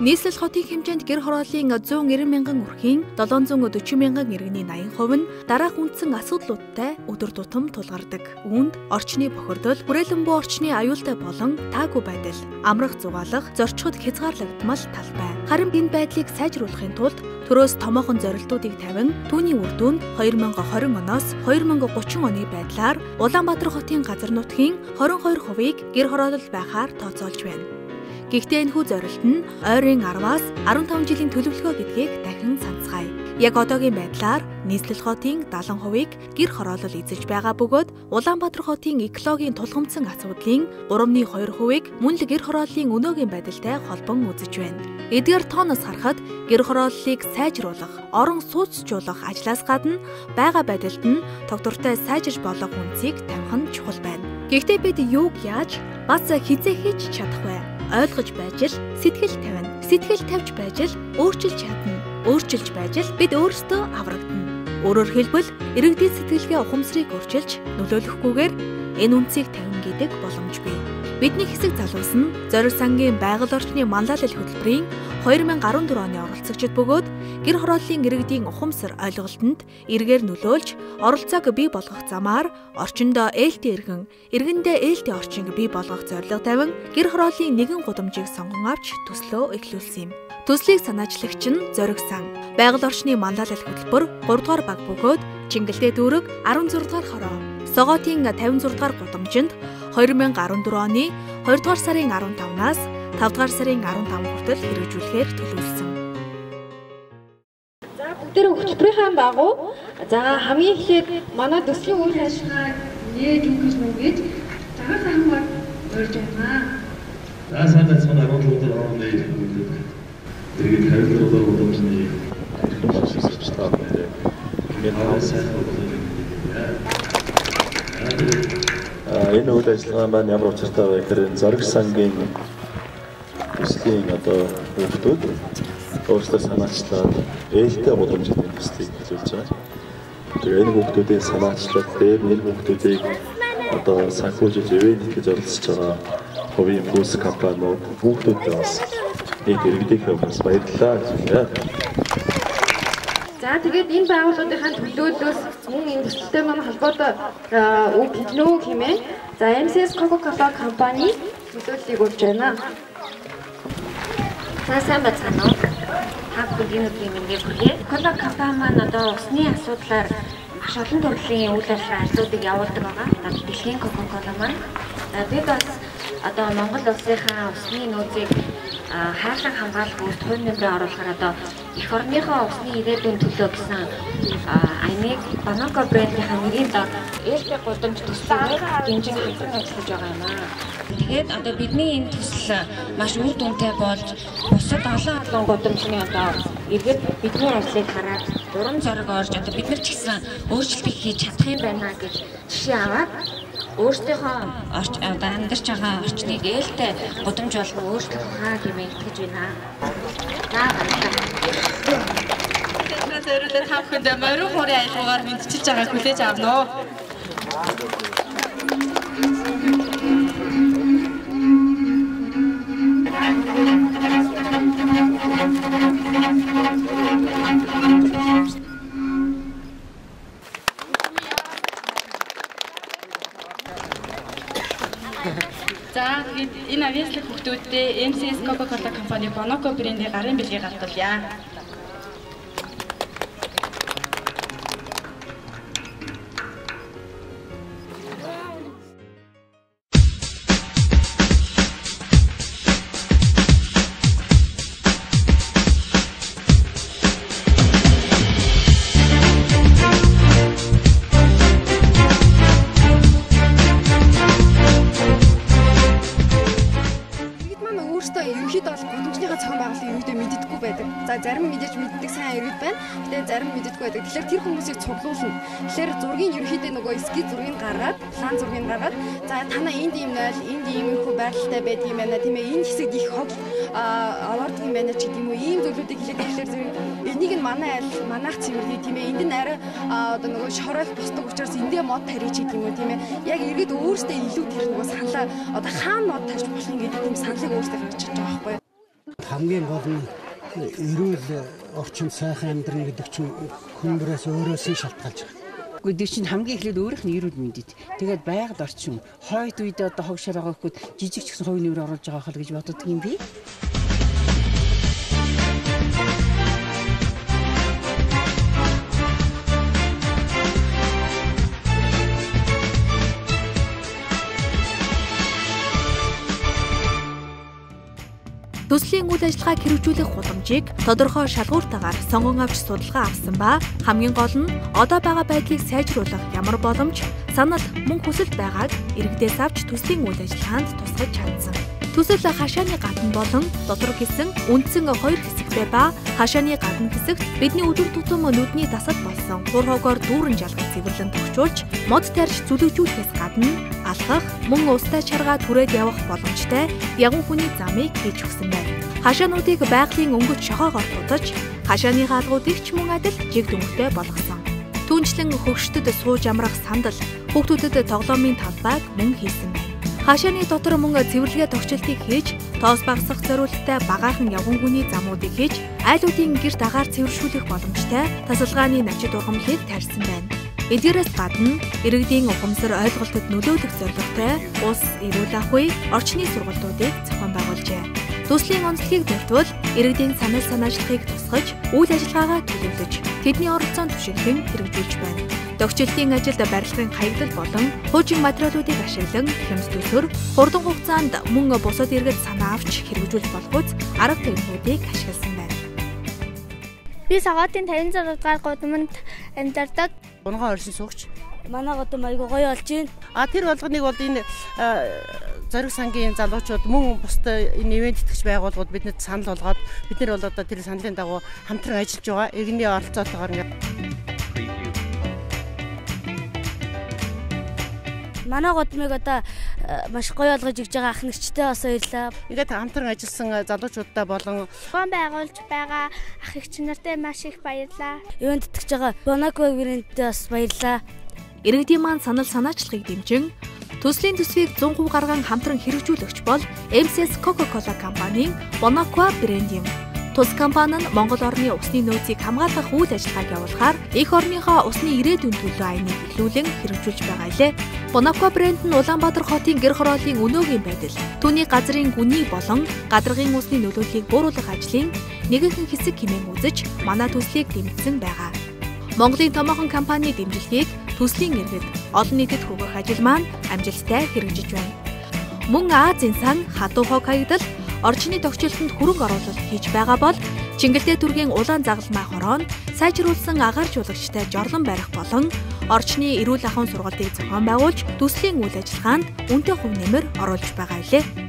Нийслэл хотын хэмжээнд гэр хорооллын 190 мянган өрхийн 740 мянган иргэний 80% нь дараах үндсэн асуудлуудтай өдөр тутам тулгардаг. Үүнд орчны бохирдол, хүрээлэн буй орчны аюултай болон таагүй байдал, амрах зугаалах, зорчход хязгаарлагдмал тал бай. Харин энэ байдлыг сайжруулахын тулд төрөөс томоохон зорилтуудыг тавин түүний үр дүнд 2020 оноос 2030 оны байдлаар Улаанбаатар хотын газар нутгийн 22%-ийг гэр хороолол байхаар тооцоолж байна. Гэхдээ энэхүү зорилт нь ойрын 10-аас 15 жилийн төлөвлөгөө гэдгийг дахин санацгаая. Яг одоогийн байдлаар нийслэл хотын 70%-ийг гэр хороолол эзэлж байгаа бөгөөд Улаанбаатар хотын экологийн тулгамдсан асуудлын 3.2%-ийг мөн л гэр хорооллын өнөөгийн байдалтай холбон үзэж байна. Эдгээр тооноос харахад гэр хорооллыг сайжруулах, орон сууцжуулах ажлаас гадна байгаа байдалд нь тогтвортой сайжирч болох үндсийг тавих нь чухал байна. Гэхдээ бид юуг яаж бас хэзээ хийж чадах вэ? Ойлгож байж л сэтгэл тавина. Сэтгэл тавьж байж л өөрчилж чадна. Өөрчилж байж л бид өөрсдөө аврагдана. Өөрөөр хэлбэл, иргэдийн сэтгэлгээ ухамсарыг өөрчилж нөлөөлөхгүйгээр энэ үндсийг тавина гэдэг боломжгүй. Бидний хэсэг залуус нь Зориг сангийн байгаль орчны манлайлал хөтөлбөрийн 2014 оны оролцогчид бөгөөд гэр хорооллын иргэдийн ухамсар ойлголтод эргээр нөлөөлж оролцоог бий болгох замаар орчиндоо ээлтэй иргэн, иргэндээ ээлтэй орчинг бий болгох зорилго тавин гэр хорооллын нэгэн гудамжийг сонгон авч төслөө эхлүүлсэн юм. Төслийг санаачлагч нь Зориг сан. Байгаль орчны манлайлал хөтөлбөр 3 дугаар баг бөгөөд Чингэлтэй дүүрэг 16 дугаар хороо. Согоотын 56 дугаар гудамжинд 2014 оны 2 дугаар сарын 15-наас 5 дугаар сарын 15 хүртэл хэрэгжүүлэхээр төлөвлөсөн. За бүгдээрээ хөтөлбөрийнхаа дагуу за хамгийн эхлээд манай төслийн үйл ажиллагаа нээж өгөх нүгэж цагаан сайхан урьж байна. За сайн байцгаана 17 дугаар орны иргэд. Тэгээд 56 дугаар гудамжны хэрэгжүүлэгч та бүхэндээ ингээд сайхан өдрийг Энэ үйл ажиллагаа маань ямар учиртай вэ гэхээр Зориг сангийн төслийн одоо хүүхдүүд өөрсдөө санаачлаад ээлтэй гудамж гэдэг төслийг эхлүүлж байгаа. Тэгээ энэ хүүхдүүдийн санаачлал дээр нэр хүүхдүүдийг одоо санхүүжиж ивээн гэж оролцож байгаа хувийн бүс компаниуд хүүхдүүдээ бас нийт иргэдийнхээ бас баярлалаа гэж хэлье. За тэгээд энэ байгууллагынхаа төлөөллөөс мөн энэ төсөлтэй маань холбоотой үг хэлнэ хэмээн за MCS Coca-Cola компани төлөөллийг өгч байна. За сайн байцгаана уу? Та бүхэнд энэ өдрийн мэндийг хүргэе. Coca-Cola компани маань одоо усны асуудлаар маш олон төрлийн үйл ажиллагаа ажлуудыг явуулдаг байгаа. Дэлхийн Coca-Cola маань бид бас одоо Монгол улсынхаа усны нөөцийг хайрлан хамгаалах үүрт хувь нэмрээ оруулахаар одоо эх орныхоо усны ирээдүйн төлөө гэсэн аяныг Баноко брендийнхаа нэрийн дор ээлтэй гудамж төслөөр дэмжин хамтран ажиллаж байгаа юм аа. Тэгээд одоо бидний энэ төсөл маш үр дүнтэй болж бусад олон олон гудамжны одоо иргэд бидний ажлыг хараад урам зориг орж одоо бид нар ч гэсэн өөрчлөлт хийж чадах юм байна гэж жишээ аваад өөрсдийнхөө одоо амьдарч байгаа орчныг ээлтэй гудамж болгон өөрчлөх хаа хэмээн итгэж байна. За баярлалаа. Тэднээс зориулаад та бүхэндээ морин хуурын аялгаугаар мэдчилж байгааг хүлээж авна уу. За тэгээд энэ авьяаслаг хүүхдүүддээ MCS Coca-Cola компани Bonoco брендийн гарын бэлгийг гардуулъя. За зарим мэдээж мэддэг сайн иргэд байна. Гэтэ зарим мэддэггүй байдаг. Тэгэхээр тэр хүмүүсийг цуглуулна. Тэгэхээр зургийн ерөнхийдөө нөгөө эски зургийг гаргаад, план зургийг гаргаад, за танаа энд ийм 0, энд ийм их байдалтай байдаг юм байна тийм ээ. Энэ хэсэгт их хог ордог юм байна ч гэдэг юм уу. Ийм зүйлүүдийг хэлээд тэгэхээр зэрэг энийг нь манай айл, манайх цэвэрлэе тийм ээ. Энд нь арай одоо нөгөө шоройх босдог учраас эндээ мод тарья ч гэдэг юм уу тийм ээ. Яг иргэд өөрсдөө илүү тэр нөгөө саналаа одоо хаана мод тарьж болох юм гэдэг тийм саналыг өөрсдөө гаргаж чадж байгаа байхгүй юу. Та Хамгийн гол нь эрүүл орчинд сайхан амьдрна гэдэг чинь хүмүүрээс өөрөөс нь шалтгаалж байгаа. Гэхдээ тэр чинь хамгийн эхлээд өөрийнх нь эрүүл мэндэд. Тэгээд байгаль орчин хойд үед одоо хогшоор байгаа хүмүүс жижиг ч гэсэн хувь нэмэр оруулж байгаа хол гэж боддог юм би. Төслийн үйл ажиллагааг хэрэгжүүлэх худамжийг тодорхой шалгууртайгаар сонгон авч судалгаа авсан ба хамгийн гол нь одоо байгаа байдлыг сайжруулах ямар боломж, санал мөн хүсэл байгааг иргэдээс авч төслийн үйл ажиллагаанд тусгаж чадсан. Төсөл хашааны гадна болон дотор гэсэн үндсэн хоёр хэсэгтэй ба хашааны гадна хэсэгт бидний өдөр тутам нүдний дасал болсон хур хогоор дүүрэн жалгаж цэвэрлэн тогтчулж мод тарьж зүлэгжүүлэхээс гадна алхах, мөн устай чаргаа түрээд явах боломжтой яган хүний замыг хийж өгсөн байна. Хашаануудыг байгалийн өнгөт шохоогоор тутаж, хашааны хаалгуудыг ч мөн адил жиг дүнхтэй болгосон. Түүнчлэн хөгшдөд сууж амрах сандал, хүүхдүүдэд тоглоомын талбайг мөн хийсэн байна. Хашааны дотор мөн цэвэрлэгээ тогтчлтыг хийж, тоос багасгах зориулттай багаахан явган хүний замуудыг хийж, айлуудын гэрт агаар цэвэршүүлэх боломжтой тасалгааны навчит ургамлыг тарьсан байна. Эдгээрээс гадна иргэдийн ухамсар ойлголтод нөлөөлөх зорилготой ус, эрүүл ахуй, орчны сургалтуудыг зохион байгуулжээ. Төслийн онцлогийг дурдвал иргэдийн санал санаачлахыг тусгаж, үйл ажиллагаагаа төлөвлөж, тэдний оролцоон түшиглэн хэрэгжүүлж байна. Тогтчлтын ажилд барилгын хаягдал болон хуучин материалуудыг ашиглан хямд төсвөр хурдан хугацаанд мөн бусад иргэд санаа авч хэрэгжүүлж болох үз арга хэрмүүдийг ашигласан байна. Би Согоотын 56 дугаар гудамд амьдардаг. Унган оршин суугч. Манай гудам айгүй гоё болж байна. А тэр болгоныг бол энэ зориг сангийн залуучууд мөн бусдад энэ ивент тэтгэж байгууллагууд бидэнд санал болгоод бид нар бол одоо тэр саналын дагуу хамтран ажиллаж байгаа. Иргэний оролцоотойгоор ингээд манай гудмыг одоо маш гоё болгож өгч байгаа ах нэгчтэй бас баярлалаа. Ингээд хамтран ажилласан залуучуудаа болон зохион байгуулж байгаа ах эгч нартай маш их баярлалаа. Ивент тэтгэж байгаа Bonaqua брэндтэй бас баярлалаа. Иргэдийн маань санал санаачлагыг дэмжин төслийн төсвийг 100% гарган хамтран хэрэгжүүлэгч бол MCS Coca-Cola компанийн Bonaqua брэнд юм. Тус компани нь Монгол орны усны нөөцийг хамгаалах үйл ажиллагааг явуулахаар эх орныхоо усны ирээдүйн төлөө аяныг эхлүүлэн хэрэгжүүлж байгаа илээ. Bonaqua брэнд нь Улаанбаатар хотын гэр хорооллын өнөөгийн байдал, түүний газрын гүний болон гадаргын усны нөлөөллийг бууруулах ажлын нэгэн хэсэг хэмээн үзэж манай төслийг дэмжсэн байгаа. Монголын томоохон компани дэмжлэгийг төслийн иргэд олон нийтэд хүргэх ажил маань амжилттай хэрэгжиж байна. Мөн Азийн сан хадуу хог хаягдал орчны тогтчлолтод хөрөнгө оруулалт хийж байгаа бол Чингэлтэй түргийн улаан загалмай хороо нь сайжруулсан агааржуулагчтай жорлон барих болон орчны эрүүл ахуйн сургалтыг зохион байгуулж төслийн үйл ажиллагаанд үнэтэй хувь нэмэр оруулж байгаа илээ.